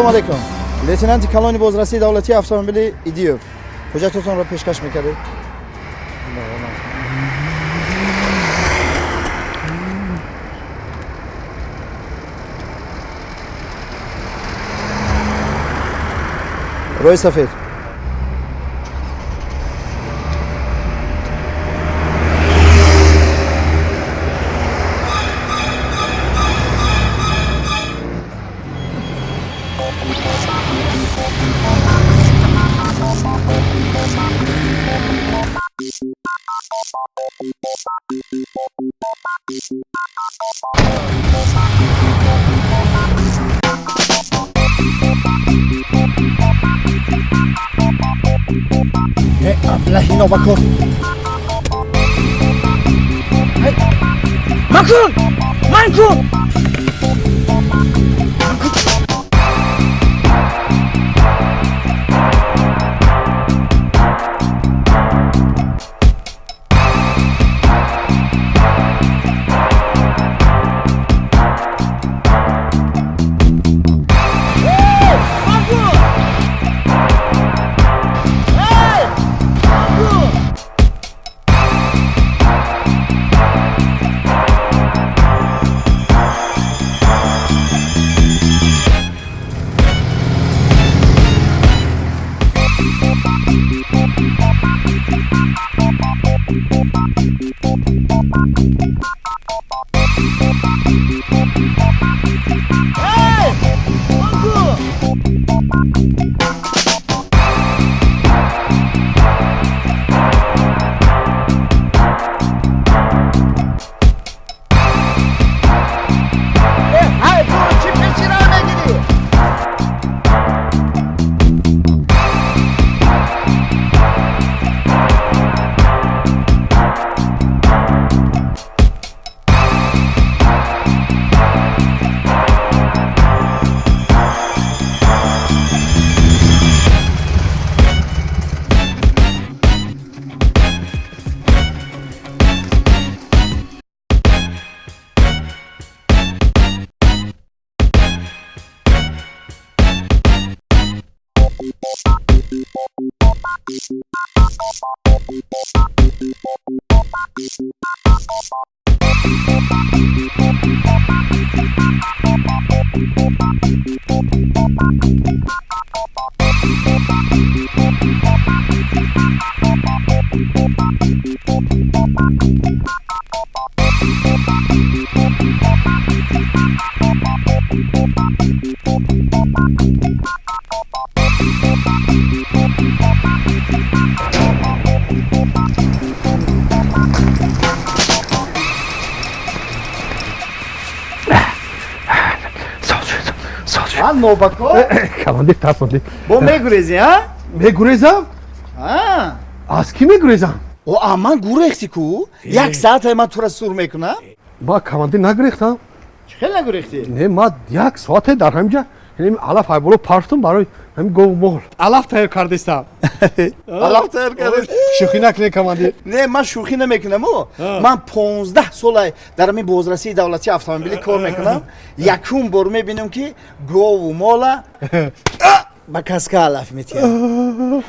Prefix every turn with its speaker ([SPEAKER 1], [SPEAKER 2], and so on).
[SPEAKER 1] Салом алейкум. Лейтенанти калони бозрасии давлатии автомобили Идиев. Ҳуҷҷатотонро пешкаш мекардед? Рӯи сафед. Аблаҳи нобакор.
[SPEAKER 2] Макун! Ман кун!
[SPEAKER 1] Ҳай, буро, чӣ пешира мегирӣ? А, нобакор?
[SPEAKER 3] Командир, тарсондӣ.
[SPEAKER 1] Бо мегурезӣ, а?
[SPEAKER 3] Мегурезам?
[SPEAKER 1] А?
[SPEAKER 3] Аз кӣ мегурезам?
[SPEAKER 1] О, а ман гурехтӣ ку? Як саате ман тура сур мекунам.
[SPEAKER 3] Ма, командир, нагурехтам.
[SPEAKER 1] Чӣ хел нагурехтӣ?
[SPEAKER 3] Не, ма як соате дар ҳаминҷа алаф айболо парфтум, барои ҳамин гову мол алаф тайёр кардистам.
[SPEAKER 1] Алаф тайёр кардӣ?
[SPEAKER 3] Шӯхӣ накунед, командир.
[SPEAKER 1] Не, ман шӯхӣ намекунаму. Ман 15 сола дар ҳамин бозрасии давлатии автомобилӣ кор мекунам. Якум бор мебинам, ки гову мола ба каска алаф метиҳам.